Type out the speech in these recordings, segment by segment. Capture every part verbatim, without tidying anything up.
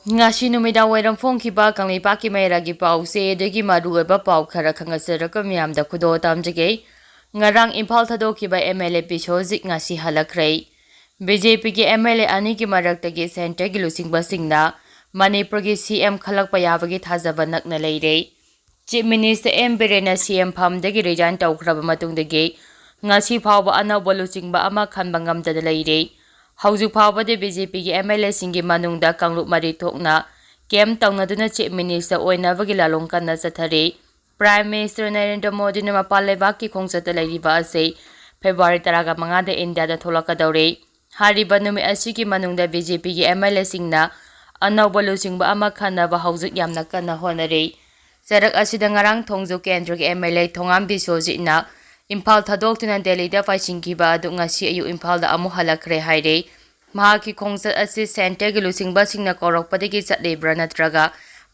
ꯉꯁꯤ ꯅꯨꯃꯤꯗꯥꯡ ꯋꯥꯏꯔꯝ ꯐꯣꯡꯈꯤꯕ ꯀꯪꯂꯩꯄꯥꯛꯀꯤ ꯃꯩꯔꯥꯒꯤ ꯄꯥꯎꯆꯦꯗꯒꯤ ꯃꯔꯨꯑꯣꯏꯕ ꯄꯥꯎ ꯈꯔ ꯈꯪꯍꯟꯖꯔꯛꯄ ꯃꯤꯌꯥꯝꯗ ꯈꯨꯗꯣꯜ ꯇꯝꯖꯒꯦ꯫ ꯉꯔꯥꯡ ꯏꯝꯐꯥꯜ ꯊꯥꯗꯣꯛꯈꯤꯕ ꯑꯦꯝ ꯑꯦꯜ ꯑꯦ ꯕꯤꯁꯣꯖꯤꯠ ꯉꯁꯤ ꯍꯜꯂꯛꯈ꯭ꯔꯦ꯫ ꯕꯤ ꯖꯦ ꯄꯤꯒꯤ ꯑꯦꯝ ꯑꯦꯜ ꯑꯦ ꯑꯅꯤꯒꯤ ꯃꯔꯛꯇꯒꯤ ꯁꯦꯟꯇꯔꯒꯤ ꯂꯨꯆꯤꯡꯕꯁꯤꯡꯅ ꯃꯅꯤꯄꯨꯔꯒꯤ ꯁꯤ ꯑꯦꯝ ꯈꯜꯂꯛꯄ ꯌꯥꯕꯒꯤ ꯊꯥꯖꯕ ꯅꯛꯅ ꯂꯩꯔꯦ꯫ ꯆꯤꯐ ꯃꯤꯅꯤꯁꯇꯔ ꯑꯦꯟ ꯕꯤꯔꯦꯟꯅ ꯁꯤ ꯑꯦꯝ ꯐꯝꯗꯒꯤ ꯔꯤꯖꯥꯏꯟ ꯇꯧꯈ꯭ꯔꯕ ꯃꯇꯨꯡꯗꯒꯤ ꯉꯁꯤ ꯐꯥꯎꯕ ꯑꯅꯧꯕ ꯂꯨꯆꯤꯡꯕ ꯑꯃ ꯈꯟꯕ ꯉꯝꯗꯅ ꯂꯩꯔꯦ꯫ ꯍꯧꯖꯤꯛ ꯐꯥꯎꯕꯗꯤ ꯕꯤ ꯖꯦ ꯄꯤꯒꯤ ꯑꯦꯝ ꯑꯦꯜ ꯑꯦꯁꯤꯡꯒꯤ ꯃꯅꯨꯡꯗ ꯀꯥꯡꯂꯨꯞ ꯃꯔꯤ ꯊꯣꯛꯅ ꯀꯦꯝ ꯇꯧꯅꯗꯨꯅ ꯆꯤꯐ ꯃꯤꯅꯤꯁꯇꯔ ꯑꯣꯏꯅꯕꯒꯤ ꯂꯥꯂꯣꯡ ꯀꯟꯅ ꯆꯠꯊꯔꯤ꯫ ꯄ꯭ꯔꯥꯏꯝ ꯃꯤꯅꯤꯁꯇꯔ ꯅꯔꯦꯟꯗ꯭ꯔ ꯃꯣꯗꯤꯅ ꯃꯄꯥꯟ ꯂꯩꯕꯥꯛꯀꯤ ꯈꯣꯡꯆꯠꯇ ꯂꯩꯔꯤꯕ ꯑꯁꯤ ꯐꯦꯕ꯭ꯔꯨꯋꯥꯔꯤ ꯇꯔꯥꯃꯉꯥꯗ ꯏꯟꯗꯤꯌꯥꯗ ꯊꯣꯛꯂꯛꯀꯗꯧꯔꯤ꯫ ꯍꯥꯏꯔꯤꯕ ꯅꯨꯃꯤꯠ ꯑꯁꯤꯒꯤ ꯃꯅꯨꯡꯗ ꯕꯤ ꯖꯦ ꯄꯤꯒꯤ ꯑꯦꯝ ꯑꯦꯜ ꯑꯦꯁꯤꯡꯅ ꯑꯅꯧꯕ ꯂꯨꯆꯤꯡꯕ ꯑꯃ ꯈꯟꯅꯕ ꯍꯧꯖꯤꯛ ꯌꯥꯝꯅ ꯀꯟꯅ ꯍꯣꯠꯅꯔꯤ꯫ ꯆꯔꯛ ꯑꯁꯤꯗ ꯉꯔꯥꯡ ꯊꯣꯡꯖꯨ ꯀꯦꯟꯗ꯭ꯔꯒꯤ ꯑꯦꯝ ꯑꯦꯜ ꯑꯦ ꯊꯣꯉꯥꯝ ꯕꯤꯁꯣꯖꯤꯠꯅ ꯏꯝꯐꯥꯜ ꯊꯥꯗꯣꯛꯇꯨꯅ ꯗꯦꯜꯂꯤꯗ ꯄꯥꯏꯁꯤꯟꯈꯤꯕ ꯑꯗꯨ ꯉꯁꯤ ꯑꯌꯨꯛ ꯏꯝꯐꯥꯜꯗ ꯑꯃꯨꯛ ꯍꯜꯂꯛꯈ꯭ꯔꯦ ꯍꯥꯏꯔꯦ꯫ ꯃꯍꯥꯛꯀꯤ ꯈꯣꯡꯆꯠ ꯑꯁꯤ ꯁꯦꯟꯇꯔꯒꯤ ꯂꯨꯆꯤꯡꯕꯁꯤꯡꯅ ꯀꯧꯔꯛꯄꯗꯒꯤ ꯆꯠꯂꯤꯕ꯭ꯔꯥ ꯅꯠꯇ꯭ꯔꯒ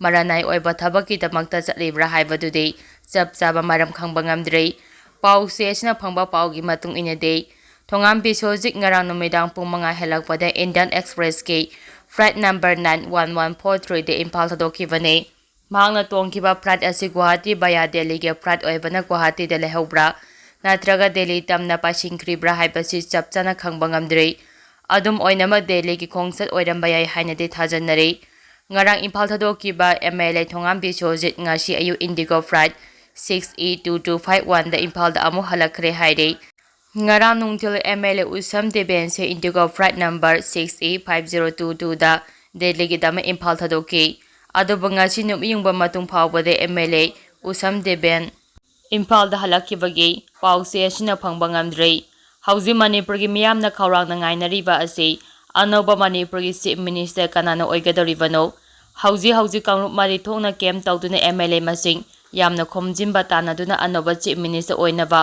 ꯃꯔꯥꯅꯥꯏ ꯑꯣꯏꯕ ꯊꯕꯛꯀꯤꯗꯃꯛꯇ ꯆꯠꯂꯤꯕ꯭ꯔꯥ ꯍꯥꯏꯕꯗꯨꯗꯤ ꯆꯞ ꯆꯥꯕ ꯃꯔꯝ ꯈꯪꯕ ꯉꯝꯗ꯭ꯔꯤ꯫ ꯄꯥꯎꯆꯦ ꯑꯁꯤꯅ ꯐꯪꯕ ꯄꯥꯎꯒꯤ ꯃꯇꯨꯡ ꯏꯟꯅꯗꯤ, ꯊꯣꯉꯥꯝ ꯕꯤꯁꯣꯖꯤꯠ ꯉꯔꯥꯡ ꯅꯨꯃꯤꯗꯥꯡ ꯄꯨꯡ ꯃꯉꯥ ꯍꯦꯜꯂꯛꯄꯗ ꯏꯟꯗꯤꯌꯥꯟ ꯑꯦꯛꯁꯄ꯭ꯔꯦꯁꯀꯤ flight number nine one one four ꯊ꯭ꯔꯤꯗ ꯏꯝꯐꯥꯜ ꯊꯥꯗꯣꯛꯈꯤꯕꯅꯤ꯫ ꯃꯍꯥꯛꯅ ꯇꯣꯡꯈꯤꯕ ꯐ꯭ꯂꯥꯏꯠ ꯑꯁꯤ ꯒꯨꯋꯥꯍꯥꯇꯤ ꯚꯌꯥ ꯗꯦꯜꯂꯤꯒꯤ ꯐ꯭ꯂꯥꯏꯠ ꯑꯣꯏꯕꯅ ꯒꯨꯋꯥꯍꯥꯇꯤꯗ ꯂꯩꯍꯧꯕ꯭ꯔꯥ ꯅꯠꯇ꯭ꯔꯒ ꯗꯦꯜꯂꯤ ꯇꯝꯅ ꯄꯥꯏꯁꯤꯟꯈ꯭ꯔꯤꯕ꯭ꯔꯥ ꯍꯥꯏꯕꯁꯤ ꯆꯞ ꯆꯥꯅ ꯈꯪꯕ ꯉꯝꯗ꯭ꯔꯤ꯫ ꯑꯗꯨꯝ ꯑꯣꯏꯅꯃꯛ ꯗꯦꯜꯂꯤꯒꯤ ꯈꯣꯡꯆꯠ ꯑꯣꯏꯔꯝꯕ ꯌꯥꯏ ꯍꯥꯏꯅꯗꯤ ꯊꯥꯖꯅꯔꯤ꯫ ꯉꯔꯥꯡ ꯏꯝꯐꯥꯜ ꯊꯥꯗꯣꯛꯈꯤꯕ M L A Thongam Biswajit ꯉꯁꯤ ꯑꯌꯨꯛ Indigo flight six E two two five ꯋꯥꯟꯗ ꯏꯝꯐꯥꯜꯗ ꯑꯃꯨꯛ ꯍꯜꯂꯛꯈ꯭ꯔꯦ ꯍꯥꯏꯔꯤ꯫ ꯉꯔꯥꯡ ꯅꯨꯡꯊꯤꯜ ꯑꯦꯝ ꯑꯦꯜ ꯑꯦ ꯎꯁꯝ ꯗꯦꯕꯦꯟꯁꯦ Indigo flight number six E five zero two ꯇꯨꯗ ꯗꯦꯜꯂꯤꯒꯤꯗꯃꯛ ꯏꯝꯐꯥꯜ ꯊꯥꯗꯣꯛꯈꯤ꯫ ꯑꯗꯨꯕꯨ ꯉꯁꯤ ꯅꯨꯃꯤꯠ ꯌꯨꯡꯕ ꯃꯇꯨꯡ ꯐꯥꯎꯕꯗ ꯑꯦꯝ ꯑꯦꯜ ꯑꯦ ꯎꯁꯝ ꯗꯦꯕꯦꯟ ꯏꯝꯐꯥꯜꯗ ꯍꯜꯂꯛꯈꯤꯕꯒꯤ ꯄꯥꯎꯆꯦ ꯑꯁꯤꯅ ꯐꯪꯕ ꯉꯝꯗ꯭ꯔꯤ꯫ ꯍꯧꯖꯤꯛ ꯃꯅꯤꯄꯨꯔꯒꯤ ꯃꯤꯌꯥꯝꯅ ꯈꯧꯔꯥꯡꯅ ꯉꯥꯏꯅꯔꯤꯕ ꯑꯁꯤ ꯑꯅꯧꯕ ꯃꯅꯤꯄꯨꯔꯒꯤ ꯆꯤꯐ ꯃꯤꯅꯤꯁꯇꯔ ꯀꯅꯥꯅ ꯑꯣꯏꯒꯗꯧꯔꯤꯕꯅꯣ? ꯍꯧꯖꯤꯛ ꯍꯧꯖꯤꯛ ꯀꯥꯡꯂꯨꯞ ꯃꯔꯤ ꯊꯣꯛꯅ ꯀꯦꯝ ꯇꯧꯗꯨꯅ ꯑꯦꯝ ꯑꯦꯜ ꯑꯦ ꯃꯁꯤꯡ ꯌꯥꯝꯅ ꯈꯣꯝꯖꯤꯟꯕ ꯇꯥꯟꯅꯗꯨꯅ ꯑꯅꯧꯕ ꯆꯤꯐ ꯃꯤꯅꯤꯁꯇꯔ ꯑꯣꯏꯅꯕ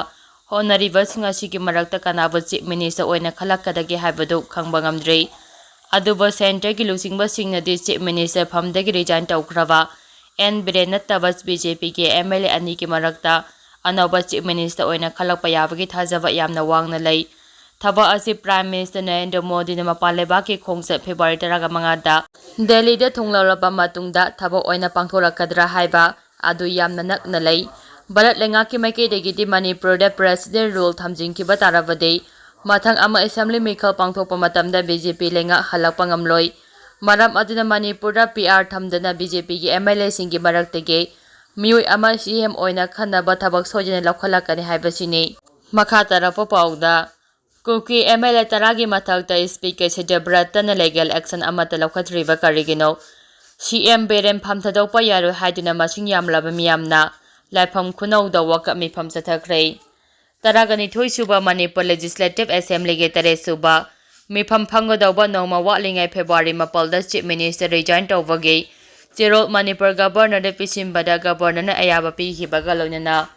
ꯍꯣꯠꯅꯔꯤꯕꯁꯤꯡ ꯑꯁꯤꯒꯤ ꯃꯔꯛꯇ ꯀꯅꯥꯕꯨ ꯆꯤꯐ ꯃꯤꯅꯤꯁꯇꯔ ꯑꯣꯏꯅ ꯈꯜꯂꯛꯀꯗꯒꯦ ꯍꯥꯏꯕꯗꯨ ꯈꯪꯕ ꯉꯝꯗ꯭ꯔꯤ꯫ ꯑꯗꯨꯕꯨ ꯁꯦꯟꯇꯔꯒꯤ ꯂꯨꯆꯤꯡꯕꯁꯤꯡꯅꯗꯤ ꯆꯤꯐ ꯃꯤꯅꯤꯁꯇꯔ ꯐꯝꯗꯒꯤ ꯔꯤꯖꯥꯏꯟ ꯇꯧꯈ꯭ꯔꯕ ꯑꯦꯟ ꯕꯤꯔꯦꯟ ꯅꯠꯇꯕ ꯕꯤ ꯖꯦ ꯄꯤꯒꯤ ꯑꯦꯝ ꯑꯦꯜ ꯑꯦ ꯑꯅꯤꯒꯤ ꯃꯔꯛꯇ ꯑꯅꯧꯕ ꯆꯤꯐ ꯃꯤꯅꯤꯁꯇꯔ ꯑꯣꯏꯅ ꯈꯜꯂꯛꯄ ꯌꯥꯕꯒꯤ ꯊꯥꯖꯕ ꯌꯥꯝꯅ ꯋꯥꯡꯅ ꯂꯩ꯫ ꯊꯕꯛ ꯑꯁꯤ Prime Minister ꯅꯔꯦꯟꯗ꯭ꯔ ꯃꯣꯗꯤꯅ ꯃꯄꯥꯟ ꯂꯩꯕꯥꯛꯀꯤ ꯈꯣꯡꯆꯠ February ꯇꯔꯥꯒ ꯃꯉꯥꯗ ꯗꯦꯜꯂꯤꯗ ꯊꯨꯡꯂꯔꯕ ꯃꯇꯨꯡꯗ ꯊꯕꯛ ꯑꯣꯏꯅ ꯄꯥꯡꯊꯣꯔꯛꯀꯗ꯭ꯔꯥ ꯍꯥꯏꯕ ꯑꯗꯨ ꯌꯥꯝꯅ ꯅꯛꯅ ꯂꯩ꯫ ꯚꯥꯔꯠ ꯂꯩꯉꯥꯛꯀꯤ ꯃꯥꯏꯀꯩꯗꯒꯤꯗꯤ ꯃꯅꯤꯄꯨꯔꯗ President Rule ꯊꯝꯖꯤꯟꯈꯤꯕ ꯇꯥꯔꯕꯗꯤ ꯃꯊꯪ ꯑꯃ Assembly ꯃꯤꯈꯜ ꯄꯥꯡꯊꯣꯛꯄ ꯃꯇꯝꯗ B J P ꯂꯩꯉꯥꯛ ꯍꯜꯂꯛꯄ ꯉꯝꯂꯣꯏ꯫ ꯃꯔꯝ ꯑꯗꯨꯅ ꯃꯅꯤꯄꯨꯔꯗ P R ꯊꯝꯗꯅ B J P ꯒꯤ M L A ꯁꯤꯡꯒꯤ ꯃꯔꯛꯇꯒꯤ ꯃꯤꯑꯣꯏ ꯑꯃ C M ꯑꯣꯏꯅ ꯈꯟꯅꯕ ꯊꯕꯛ ꯁꯣꯏꯗꯅ ꯂꯧꯈꯠꯂꯛꯀꯅꯤ ꯍꯥꯏꯕꯁꯤꯅꯤ꯫ ꯃꯈꯥ ꯇꯥꯔꯛꯄ ꯄꯥꯎꯗ, ꯀꯨꯀꯤ M L A ꯇꯔꯥꯒꯤ ꯃꯊꯛꯇ Speaker ꯁꯤꯗꯕ꯭ꯔꯇꯅ legal action ꯑꯃꯠꯇ ꯂꯧꯈꯠꯇ꯭ꯔꯤꯕ ꯀꯔꯤꯒꯤꯅꯣ? C M ꯕꯤꯔꯦꯟ ꯐꯝ ꯊꯥꯗꯣꯛꯄ ꯌꯥꯔꯣꯏ ꯍꯥꯏꯗꯨꯅ ꯃꯁꯤꯡ ꯌꯥꯝꯂꯕ ꯃꯤꯌꯥꯝꯅ ꯂꯥꯏꯐꯝ ꯈꯨꯅꯧꯗ ꯋꯥꯀꯠ ꯃꯤꯐꯝ ꯆꯠꯊꯈ꯭ꯔꯦ꯫ ꯇꯔꯥꯒ ꯅꯤꯊꯣꯏ ꯁꯨꯕ ꯃꯅꯤꯄꯨꯔ Legislative Assembly ꯒꯤ ꯇꯔꯦꯠ ꯁꯨꯕ ꯃꯤꯐꯝ ꯐꯝꯒꯗꯧꯕ ꯅꯣꯡꯃ ꯋꯥꯠꯂꯤꯉꯩ February ꯃꯥꯄꯜꯗ Chief Minister resign ꯇꯧꯕꯒꯤ ꯆꯦꯔꯣꯜ ꯃꯅꯤꯄꯨꯔ Governor ꯗ ꯄꯤꯁꯤꯟꯕꯗ Governor ꯅ ꯑꯌꯥꯕ ꯄꯤꯈꯤꯕꯒ ꯂꯣꯏꯅꯅ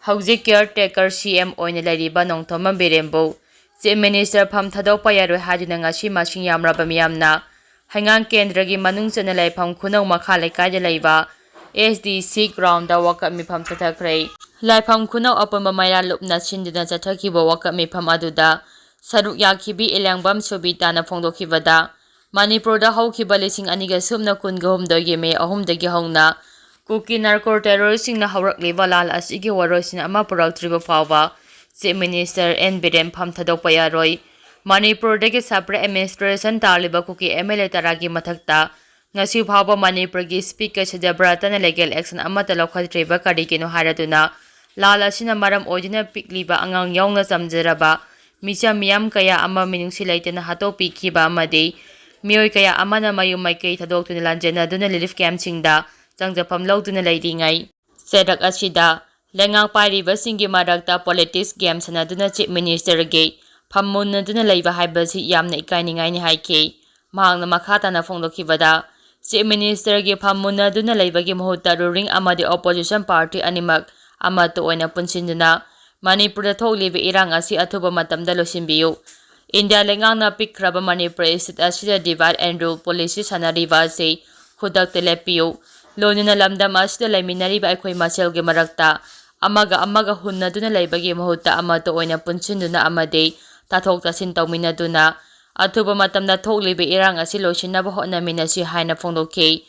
ꯍꯧꯖꯤꯛ caretaker C M ꯑꯣꯏꯅ ꯂꯩꯔꯤꯕ ꯅꯣꯡꯊꯣꯝꯕꯝ ꯕꯤꯔꯦꯟꯕꯨ Chief Minister ꯐꯝ ꯊꯥꯗꯣꯛꯄ ꯌꯥꯔꯣꯏ ꯍꯥꯏꯗꯨꯅ ꯉꯁꯤ ꯃꯁꯤꯡ ꯌꯥꯝꯂꯕ ꯃꯤꯌꯥꯝꯅ ꯍꯩꯉꯥꯡ ꯀꯦꯟꯗ꯭ꯔꯒꯤ ꯃꯅꯨꯡ ꯆꯟꯅ ꯂꯩꯐꯝ ꯈꯨꯅꯧ ꯃꯈꯥ ꯂꯩꯀꯥꯏꯗ ꯂꯩꯕ S D C ground ꯗ ꯋꯥꯀꯠ ꯃꯤꯐꯝ ꯆꯠꯊꯈ꯭ꯔꯦ꯫ ꯂꯥꯏꯐꯝ ꯈꯨꯅꯧ ꯑꯄꯨꯟꯕ ꯃꯩꯔꯥ ꯂꯨꯞꯅ ꯁꯤꯟꯗꯨꯅ ꯆꯠꯊꯈꯤꯕ ꯋꯥꯀꯠ ꯃꯤꯐꯝ ꯑꯗꯨꯗ ꯁꯔꯨꯛ ꯌꯥꯈꯤꯕꯤ ꯏꯂꯦꯡꯕꯝ ꯁꯣꯕꯤꯇꯥꯅ ꯐꯣꯡꯗꯣꯛꯈꯤꯕꯗ, ꯃꯅꯤꯄꯨꯔꯗ ꯍꯧꯈꯤꯕ ꯂꯤꯁꯤꯡ ꯑꯅꯤꯒ ꯁꯨꯞꯅ ꯀꯨꯟꯒ ꯍꯨꯝꯗꯣꯏꯒꯤ May ꯑꯍꯨꯝꯗꯒꯤ ꯍꯧꯅ ꯀꯨꯀꯤ narco terrorist ꯁꯤꯡꯅ ꯍꯧꯔꯛꯂꯤꯕ ꯂꯥꯜ ꯑꯁꯤꯒꯤ ꯋꯥꯔꯣꯏꯁꯤꯟ ꯑꯃ ꯄꯨꯔꯛꯇ꯭ꯔꯤꯕ ꯐꯥꯎꯕ Chief Minister N ꯕꯤꯔꯦꯟ ꯐꯝ ꯊꯥꯗꯣꯛꯄ ꯌꯥꯔꯣꯏ꯫ ꯃꯅꯤꯄꯨꯔꯗꯒꯤ separate administration ꯇꯥꯜꯂꯤꯕ Kuki M L A ꯇꯔꯥꯒꯤ ꯃꯊꯛꯇ ꯉꯁꯤ ꯐꯥꯎꯕ ꯃꯅꯤꯄꯨꯔꯒꯤ Speaker ꯁꯤꯗꯕ꯭ꯔꯇꯅ legal action ꯑꯃꯠꯇ ꯂꯧꯈꯠꯇ꯭ꯔꯤꯕ ꯀꯔꯤꯒꯤꯅꯣ ꯍꯥꯏꯔꯗꯨꯅ, ꯂꯥꯜ ꯑꯁꯤꯅ ꯃꯔꯝ ꯑꯣꯏꯗꯨꯅ ꯄꯤꯛꯂꯤꯕ ꯑꯉꯥꯡ ꯌꯥꯎꯅ ꯆꯝꯖꯔꯕ ꯃꯤꯆꯝ ꯃꯤꯌꯥꯝ ꯀꯌꯥ ꯑꯃ ꯃꯤꯅꯨꯡꯁꯤ ꯂꯩꯇꯅ ꯍꯥꯠꯇꯣꯛꯄꯤꯈꯤꯕ ꯑꯃꯗꯤ ꯃꯤꯑꯣꯏ ꯀꯌꯥ ꯑꯃꯅ ꯃꯌꯨꯝ ꯃꯥꯏꯀꯩ ꯊꯥꯗꯣꯛꯇꯨꯅ ꯂꯥꯟꯖꯦꯟꯅꯗꯨꯅ relief camp ꯁꯤꯡꯗ ꯆꯪꯖꯐꯝ ꯂꯧꯗꯨꯅ ꯂꯩꯔꯤꯉꯩ, ꯆꯩꯔꯛ ꯑꯁꯤꯗ ꯂꯩꯉꯥꯛ ꯄꯥꯏꯔꯤꯕꯁꯤꯡꯒꯤ ꯃꯔꯛꯇ politics game ꯁꯥꯟꯅꯗꯨꯅ Chief Minister ꯒꯤ ꯐꯝ ꯃꯨꯟꯅꯗꯨꯅ ꯂꯩꯕ ꯍꯥꯏꯕꯁꯤ ꯌꯥꯝꯅ ꯏꯀꯥꯏꯅꯤꯡꯉꯥꯏꯅꯤ ꯍꯥꯏꯈꯤ꯫ ꯃꯍꯥꯛꯅ ꯃꯈꯥ ꯇꯥꯅ ꯐꯣꯡꯗꯣꯛꯈꯤꯕꯗ, Chief Minister ꯒꯤ ꯐꯝ ꯃꯨꯟꯅꯗꯨꯅ ꯂꯩꯕꯒꯤ ꯃꯍꯨꯠꯇ ruling ꯑꯃꯗꯤ opposition party ꯑꯅꯤꯃꯛ ꯑꯃꯠꯇ ꯑꯣꯏꯅ ꯄꯨꯟꯁꯤꯟꯗꯨꯅ ꯃꯅꯤꯄꯨꯔꯗ ꯊꯣꯛꯂꯤꯕ ꯏꯔꯥꯡ ꯑꯁꯤ ꯑꯊꯨꯕ ꯃꯇꯝꯗ ꯂꯣꯏꯁꯤꯟꯕꯤꯌꯨ꯫ ꯏꯟꯗꯤꯌꯥ ꯂꯩꯉꯥꯛꯅ ꯄꯤꯛꯈ꯭ꯔꯕ ꯃꯅꯤꯄꯨꯔ state ꯑꯁꯤꯗ divide and rule policy ꯁꯥꯟꯅꯔꯤꯕ ꯑꯁꯤ ꯈꯨꯗꯛꯇ ꯂꯦꯞꯄꯤꯌꯨ꯫ ꯂꯣꯏꯅꯅ ꯂꯝꯗꯝ ꯑꯁꯤꯗ ꯂꯩꯃꯤꯟꯅꯔꯤꯕ ꯑꯩꯈꯣꯏ ꯃꯁꯦꯜꯒꯤ ꯃꯔꯛꯇ ꯑꯃꯒ ꯑꯃꯒ ꯍꯨꯟꯅꯗꯨꯅ ꯂꯩꯕꯒꯤ ꯃꯍꯨꯠꯇ ꯑꯃꯠꯇ ꯑꯣꯏꯅ ꯄꯨꯟꯁꯤꯟꯗꯨꯅ ꯑꯃꯗꯤ ꯇꯥꯊꯣꯛ ꯇꯥꯁꯤꯟ ꯇꯧꯃꯤꯟꯅꯗꯨꯅ ꯑꯊꯨꯕ ꯃꯇꯝꯗ ꯊꯣꯛꯂꯤꯕ ꯏꯔꯥꯡ ꯑꯁꯤ ꯂꯣꯏꯁꯤꯟꯅꯕ ꯍꯣꯠꯅꯃꯤꯟꯅꯁꯤ ꯍꯥꯏꯅ ꯐꯣꯡꯗꯣꯛꯈꯤ꯫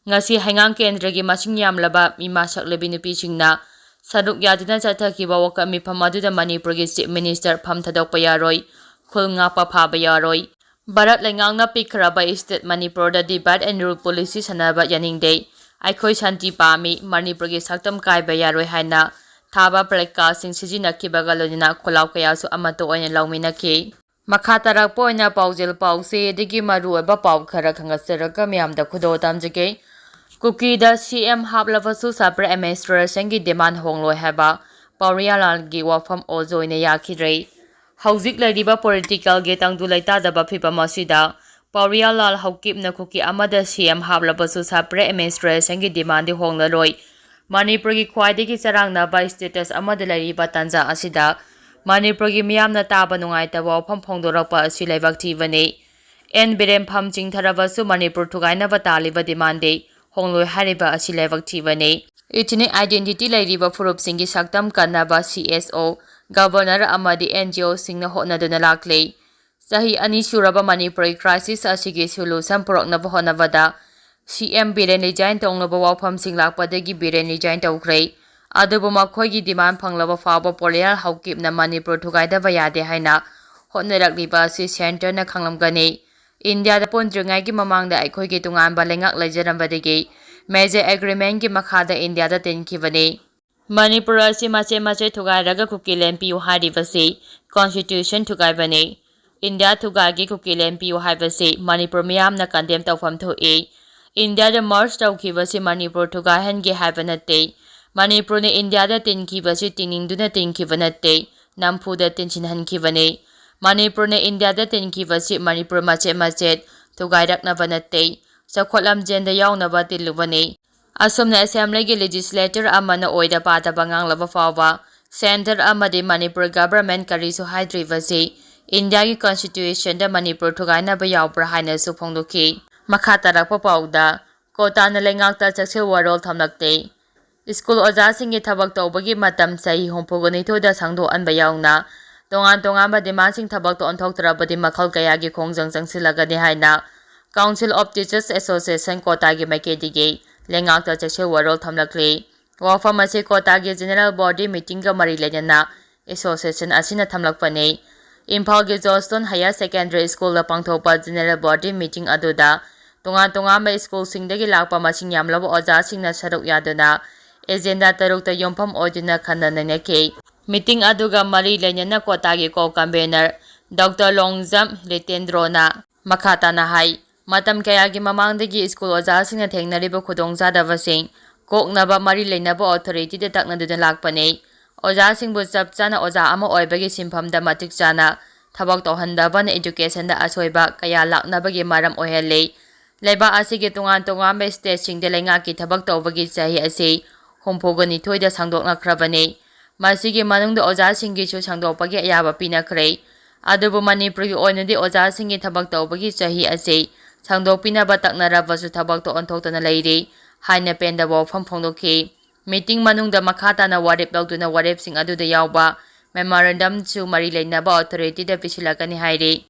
ꯉꯁꯤ ꯍꯩꯉꯥꯡ ꯀꯦꯟꯗ꯭ꯔꯒꯤ ꯃꯁꯤꯡ ꯌꯥꯝꯂꯕ ꯏꯃꯥ ꯁꯛꯂꯕꯤ ꯅꯨꯄꯤꯁꯤꯡꯅ ꯁꯔꯨꯛ ꯌꯥꯗꯨꯅ ꯆꯠꯊꯈꯤꯕ ꯋꯥꯀꯠ ꯃꯤꯐꯝ ꯑꯗꯨꯗ ꯃꯅꯤꯄꯨꯔꯒꯤ Chief Minister ꯐꯝ ꯊꯥꯗꯣꯛꯄ ꯌꯥꯔꯣꯏ, ꯈꯨꯜ ꯉꯥꯛꯄ ꯐꯥꯕ ꯌꯥꯔꯣꯏ, ꯚꯥꯔꯠ ꯂꯩꯉꯥꯛꯅ ꯄꯤꯈ꯭ꯔꯕ state ꯃꯅꯤꯄꯨꯔꯗ divide and rule policy ꯁꯥꯟꯅꯕ ꯌꯥꯅꯤꯡꯗꯦ, ꯑꯩꯈꯣꯏ ꯁꯥꯟꯇꯤ ꯄꯥꯝꯃꯤ, ꯃꯅꯤꯄꯨꯔꯒꯤ ꯁꯛꯇꯝ ꯀꯥꯏꯕ ꯌꯥꯔꯣꯏ ꯍꯥꯏꯅ ꯊꯥꯕ placardꯁꯤꯡ ꯁꯤꯖꯤꯟꯅꯈꯤꯕꯒ ꯂꯣꯏꯅꯅ ꯈꯣꯜꯂꯥꯎ ꯀꯌꯥꯁꯨ ꯑꯃꯠꯇ ꯑꯣꯏꯅ ꯂꯧꯃꯤꯟꯅꯈꯤ꯫ ꯃꯈꯥ ꯇꯥꯔꯛꯄ ꯑꯣꯏꯅ ꯄꯥꯎꯖꯦꯜ ꯄꯥꯎꯆꯦꯗꯒꯤ ꯃꯔꯨꯑꯣꯏꯕ ꯄꯥꯎ ꯈꯔ ꯈꯪꯒꯠꯆꯔꯒ ꯃꯤꯌꯥꯝꯗ ꯈꯨꯗꯣꯜ ꯇꯝꯖꯒꯦ꯫ ꯀꯨꯀꯤꯗ C M ꯍꯥꯞꯂꯕꯁꯨ separate administrationꯒꯤ demand ꯍꯣꯡꯂꯣꯏ ꯍꯥꯏꯕ ꯄꯥꯎꯔꯤꯌꯥꯂꯥꯜꯒꯤ ꯋꯥꯐꯝ ꯑꯣꯖꯣꯏꯅ ꯌꯥꯈꯤꯗ꯭ꯔꯦ꯫ ꯍꯧꯖꯤꯛ ꯂꯩꯔꯤꯕ politicalꯒꯤ ꯇꯪꯗꯨ ꯂꯩꯇꯥꯗꯕ ꯐꯤꯕꯝ ꯑꯁꯤꯗ ꯄꯥꯎꯔꯤꯌꯥꯂꯥꯜ ꯍꯧꯀꯤꯞꯅ ꯀꯨꯀꯤ ꯑꯃꯗ C M ꯍꯥꯞꯂꯕꯁꯨ separate administrationꯒꯤ demandꯗꯤ ꯍꯣꯡꯂꯔꯣꯏ꯫ ꯃꯅꯤꯄꯨꯔꯒꯤ ꯈ꯭ꯋꯥꯏꯗꯒꯤ ꯆꯔꯥꯡꯅꯕ status ꯑꯃꯗ ꯂꯩꯔꯤꯕ ꯇꯥꯟꯖꯥ ꯑꯁꯤꯗ ꯃꯅꯤꯄꯨꯔꯒꯤ ꯃꯤꯌꯥꯝꯅ ꯇꯥꯕ ꯅꯨꯡꯉꯥꯏꯇꯕ ꯋꯥꯐꯝ ꯐꯣꯡꯗꯣꯔꯛꯄ ꯑꯁꯤ ꯂꯥꯏꯕꯛ ꯊꯤꯕꯅꯤ꯫ ꯑꯦꯟ ꯕꯤꯔꯦꯟ ꯐꯝ ꯆꯤꯡꯊꯔꯕꯁꯨ ꯃꯅꯤꯄꯨꯔ ꯊꯨꯒꯥꯏꯅꯕ ꯇꯥꯜꯂꯤꯕ demandꯗꯤ ꯍꯣꯡꯂꯣꯏ ꯍꯥꯏꯔꯤꯕ ꯑꯁꯤ ꯂꯥꯏꯕꯛ ꯊꯤꯕꯅꯤ꯫ Ethnic identity ꯂꯩꯔꯤꯕ ꯐꯨꯔꯨꯞꯁꯤꯡꯒꯤ ꯁꯛꯇꯝ ꯀꯟꯅꯕ C S O, Governor ꯑꯃꯗꯤ N G Oꯁꯤꯡꯅ ꯍꯣꯠꯅꯗꯨꯅ ꯂꯥꯛꯂꯤ꯫ ꯆꯍꯤ ꯑꯅꯤ ꯁꯨꯔꯕ ꯃꯅꯤꯄꯨꯔꯒꯤ crisis ꯑꯁꯤꯒꯤ solution ꯄꯨꯔꯛꯅꯕ ꯍꯣꯠꯅꯕꯗ C M ꯕꯤꯔꯦꯟ resign ꯇꯧꯅꯕ ꯋꯥꯐꯝꯁꯤꯡ ꯂꯥꯛꯄꯗꯒꯤ ꯕꯤꯔꯦꯟ resign ꯇꯧꯈ꯭ꯔꯦ꯫ ꯑꯗꯨꯕꯨ ꯃꯈꯣꯏꯒꯤ demand ꯐꯪꯂꯕ ꯐꯥꯎꯕ ꯄꯥꯎꯔꯤꯌꯥꯜ ꯍꯧꯀꯤꯞꯅ ꯃꯅꯤꯄꯨꯔ ꯊꯨꯒꯥꯏꯗꯕ ꯌꯥꯗꯦ ꯍꯥꯏꯅ ꯍꯣꯠꯅꯔꯛꯂꯤꯕ ꯑꯁꯤ centreꯅ ꯈꯪꯂꯝꯒꯅꯤ꯫ ꯏꯟꯗꯤꯌꯥꯗ ꯄꯨꯟꯗ꯭ꯔꯤꯉꯩꯒꯤ ꯃꯃꯥꯡꯗ ꯑꯩꯈꯣꯏꯒꯤ ꯇꯣꯉꯥꯟꯕ ꯂꯩꯉꯥꯛ ꯂꯩꯖꯔꯝꯕꯗꯒꯤ Major Agreementꯀꯤ ꯃꯈꯥꯗ ꯏꯟꯗꯤꯌꯥꯗ ꯇꯤꯟꯈꯤꯕꯅꯤ꯫ ꯃꯅꯤꯄꯨꯔ ꯑꯁꯤ ꯃꯆꯦꯠ ꯃꯆꯦꯠ ꯊꯨꯒꯥꯏꯔꯒ ꯀꯨꯀꯤꯂꯦꯟ ꯄꯤꯌꯨ ꯍꯥꯏꯔꯤꯕꯁꯤ constitution ꯊꯨꯒꯥꯏꯕꯅꯤ꯫ ꯏꯟꯗꯤꯌꯥ ꯊꯨꯒꯥꯏꯒꯤ ꯀꯨꯀꯤꯂꯦꯟ ꯄꯤꯌꯨ ꯍꯥꯏꯕꯁꯤ ꯃꯅꯤꯄꯨꯔ ꯃꯤꯌꯥꯝꯅ condemn ꯇꯧꯐꯝ ꯊꯣꯛꯏ꯫ ꯏꯟꯗꯤꯌꯥꯗ merge ꯇꯧꯈꯤꯕꯁꯤ ꯃꯅꯤꯄꯨꯔ ꯊꯨꯒꯥꯏꯍꯟꯒꯦ ꯍꯥꯏꯕ ꯅꯠꯇꯦ꯫ ꯃꯅꯤꯄꯨꯔꯅ ꯏꯟꯗꯤꯌꯥꯗ ꯇꯤꯟꯈꯤꯕꯁꯤ ꯇꯤꯟꯅꯤꯡꯗꯨꯅ ꯇꯤꯟꯈꯤꯕ ꯅꯠꯇꯦ, ꯅꯝꯐꯨꯗ ꯇꯤꯟꯁꯤꯟꯍꯟꯈꯤꯕꯅꯤ꯫ ꯃꯅꯤꯄꯨꯔꯅ ꯏꯟꯗꯤꯌꯥꯗ ꯇꯤꯟꯈꯤꯕꯁꯤ ꯃꯅꯤꯄꯨꯔ ꯃꯆꯦꯠ ꯃꯆꯦꯠ ꯊꯨꯒꯥꯏꯔꯛꯅꯕ ꯅꯠꯇꯦ, ꯆꯥꯎꯈꯠ ꯂꯝꯖꯦꯟꯗ ꯌꯥꯎꯅꯕ ꯇꯤꯜꯂꯨꯕꯅꯤ꯫ ꯑꯁꯨꯝꯅ assemblyꯒꯤ legislator ꯑꯃꯅ ꯑꯣꯏꯗ ꯄꯥꯗꯕ ꯉꯥꯡꯂꯕ ꯐꯥꯎꯕ centre ꯑꯃꯗꯤ ꯃꯅꯤꯄꯨꯔ government ꯀꯔꯤꯁꯨ ꯍꯥꯏꯗ꯭ꯔꯤꯕꯁꯤ ꯏꯟꯗꯤꯌꯥꯒꯤ constitutionꯗ ꯃꯅꯤꯄꯨꯔ ꯊꯨꯒꯥꯏꯅꯕ ꯌꯥꯎꯕ꯭ꯔꯥ ꯍꯥꯏꯅꯁꯨ ꯐꯣꯡꯗꯣꯛꯈꯤ꯫ ꯃꯈꯥ ꯇꯥꯔꯛꯄ ꯄꯥꯎꯗ, ꯀꯣꯇꯥꯅ ꯂꯩꯉꯥꯛꯇ ꯆꯦꯛꯁꯤꯜ ꯋꯥꯔꯣꯜ ꯊꯝꯂꯛꯇꯦ꯫ ꯁ꯭ꯀꯨꯜ ꯑꯣꯖꯥꯁꯤꯡꯒꯤ ꯊꯕꯛ ꯇꯧꯕꯒꯤ ꯃꯇꯝ ꯆꯍꯤ ꯍꯨꯝꯐꯨꯒ ꯅꯤꯊꯣꯏꯗ ꯁꯥꯡꯗꯣꯛꯍꯟꯕ ꯌꯥꯎꯅ ꯇꯣꯉꯥꯟ ꯇꯣꯉꯥꯟꯕ ꯗꯤꯃꯥꯟꯁꯤꯡ ꯊꯕꯛꯇ ꯑꯣꯟꯊꯣꯛꯇ꯭ꯔꯕꯗꯤ ꯃꯈꯜ ꯀꯌꯥꯒꯤ ꯈꯣꯡꯖꯪ ꯆꯪꯁꯤꯜꯂꯒꯅꯤ ꯍꯥꯏꯅ Council of Teachers Association ꯀꯣꯇꯥꯒꯤ ꯃꯥꯏꯀꯩꯗꯒꯤ ꯂꯩꯉꯥꯛꯇ ꯆꯦꯛꯁꯤꯜ ꯋꯥꯔꯣꯜ ꯊꯝꯂꯛꯂꯤ꯫ ꯋꯥꯐꯝ ꯑꯁꯤ ꯀꯣꯇꯥꯒꯤ General Body Meetingꯒ ꯃꯔꯤ ꯂꯩꯅꯅ Association ꯑꯁꯤꯅ ꯊꯝꯂꯛꯄꯅꯤ꯫ ꯏꯝꯐꯥꯜꯒꯤ Johnstone Higher Secondary Schoolꯗ ꯄꯥꯡꯊꯣꯛꯄ General Body Meeting ꯑꯗꯨꯗ ꯇꯣꯉꯥꯟ ꯇꯣꯉꯥꯟꯕ ꯁ꯭ꯀꯨꯜꯁꯤꯡꯗꯒꯤ ꯂꯥꯛꯄ ꯃꯁꯤꯡ ꯌꯥꯝꯂꯕ ꯑꯣꯖꯥꯁꯤꯡꯅ ꯁꯔꯨꯛ ꯌꯥꯗꯨꯅ ꯑꯦꯖꯦꯟꯗꯥ ꯇꯔꯨꯛꯇ ꯌꯨꯝꯐꯝ ꯑꯣꯏꯗꯨꯅ ꯈꯟꯅ ꯅꯩꯅꯈꯤ꯫ Meeting ꯑꯗꯨꯒ ꯃꯔꯤ ꯂꯩꯅꯅ ꯀꯣꯇꯥꯒꯤ co-convener Doctor ꯂꯣꯡꯖꯝ ꯔꯤꯇꯦꯟꯗ꯭ꯔꯣꯅ ꯃꯈꯥ ꯇꯥꯅ ꯍꯥꯏ, ꯃꯇꯝ ꯀꯌꯥꯒꯤ ꯃꯃꯥꯡꯗꯒꯤ ꯁ꯭ꯀꯨꯜ ꯑꯣꯖꯥꯁꯤꯡꯅ ꯊꯦꯡꯅꯔꯤꯕ ꯈꯨꯗꯣꯡꯆꯥꯗꯕꯁꯤꯡ ꯀꯣꯛꯅꯕ ꯃꯔꯤ ꯂꯩꯅꯕ authorityꯗ ꯇꯛꯅꯗꯨꯅ ꯂꯥꯛꯄꯅꯤ꯫ ꯑꯣꯖꯥꯁꯤꯡꯕꯨ ꯆꯞ ꯆꯥꯅ ꯑꯣꯖꯥ ꯑꯃ ꯑꯣꯏꯕꯒꯤ ꯁꯤꯟꯐꯝꯗ ꯃꯇꯤꯛ ꯆꯥꯅ ꯊꯕꯛ ꯇꯧꯍꯟꯗꯕꯅ educationꯗ ꯑꯁꯣꯏꯕ ꯀꯌꯥ ꯂꯥꯛꯅꯕꯒꯤ ꯃꯔꯝ ꯑꯣꯏꯍꯜꯂꯤ꯫ ꯂꯩꯕꯥꯛ ꯑꯁꯤꯒꯤ ꯇꯣꯉꯥꯟ ꯇꯣꯉꯥꯟꯕ stateꯁꯤꯡꯗ ꯂꯩꯉꯥꯛꯀꯤ ꯊꯕꯛ ꯇꯧꯕꯒꯤ ꯆꯍꯤ ꯑꯁꯤ ꯍꯨꯝꯐꯨꯒ ꯅꯤꯊꯣꯏꯗ ꯁꯥꯡꯗꯣꯛꯅꯈ꯭ꯔꯕꯅꯤ꯫ ꯃꯁꯤꯒꯤ ꯃꯅꯨꯡꯗ ꯑꯣꯖꯥꯁꯤꯡꯒꯤꯁꯨ ꯁꯥꯡꯗꯣꯛꯄꯒꯤ ꯑꯌꯥꯕ ꯄꯤꯅꯈ꯭ꯔꯦ꯫ ꯑꯗꯨꯕꯨ ꯃꯅꯤꯄꯨꯔꯒꯤ ꯑꯣꯏꯅꯗꯤ ꯑꯣꯖꯥꯁꯤꯡꯒꯤ ꯊꯕꯛ ꯇꯧꯕꯒꯤ ꯆꯍꯤ ꯑꯁꯤ ꯁꯥꯡꯗꯣꯛꯄꯤꯅꯕ ꯇꯛꯅꯔꯕꯁꯨ ꯊꯕꯛꯇ ꯑꯣꯟꯊꯣꯛꯇꯅ ꯂꯩꯔꯤ ꯍꯥꯏꯅ ꯄꯦꯟꯗꯕ ꯋꯥꯐꯝ ꯐꯣꯡꯗꯣꯛꯈꯤ꯫ Meeting ꯃꯅꯨꯡꯗ ꯃꯈꯥ ꯇꯥꯅ ꯋꯥꯔꯦꯞ ꯂꯧꯗꯨꯅ ꯋꯥꯔꯦꯞꯁꯤꯡ ꯑꯗꯨꯗ ꯌꯥꯎꯕ memorandumꯁꯨ ꯃꯔꯤ ꯂꯩꯅꯕ authorityꯗ ꯄꯤꯁꯤꯜꯂꯛꯀꯅꯤ ꯍꯥꯏꯔꯤ꯫